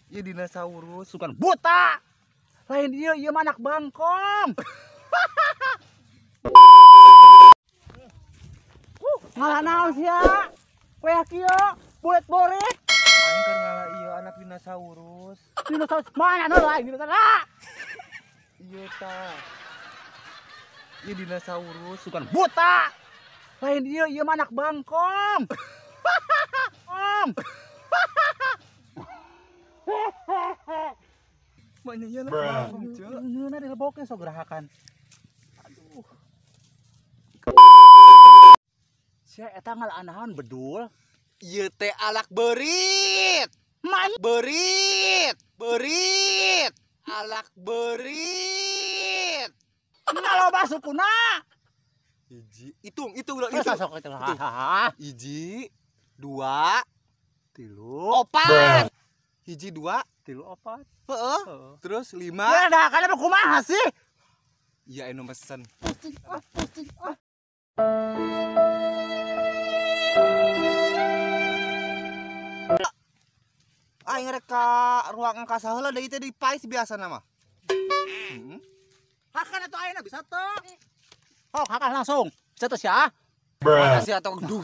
Ieu dinosaurus. Sugan buta. Lain ieu, ieu mah anak bangkong. Ngalah naon sia? Weh kieu, bulet borit. Aing keur ngalah ieu anak dinosaurus. Dinosaurus mana nu lain dinosaurus? Ieu tah. Ieu dinosaurus. Sugan buta. Lain ieu, ieu mah anak bangkong. Om. Maknya ieu anak bangkong, Ceu. Ngeunah dilebokeun sok gerahakan. Aduh. Sia eta ngalaan naon bedul? Ieu teh alak beurit. Man beurit, beurit. Alak beurit. Ngaloba sukuna. Hiji, hitung, hitung, hitung. Sok hitung. Hiji, dua, tilu, opat. Hiji, dua, tilu, opat. Heeh. Terus lima. Ya dah, kana mah kumaha sih? Iya, anu mesen. Pusing, ah, pusing, ah. Aing rek ka ruang angkasa heula deui teh di pais biasana mah. Heeh. Hakan atuh ayeuna bisa teu? Oh, hakan langsung. Bisa teu sia? Mana sih atau gedung.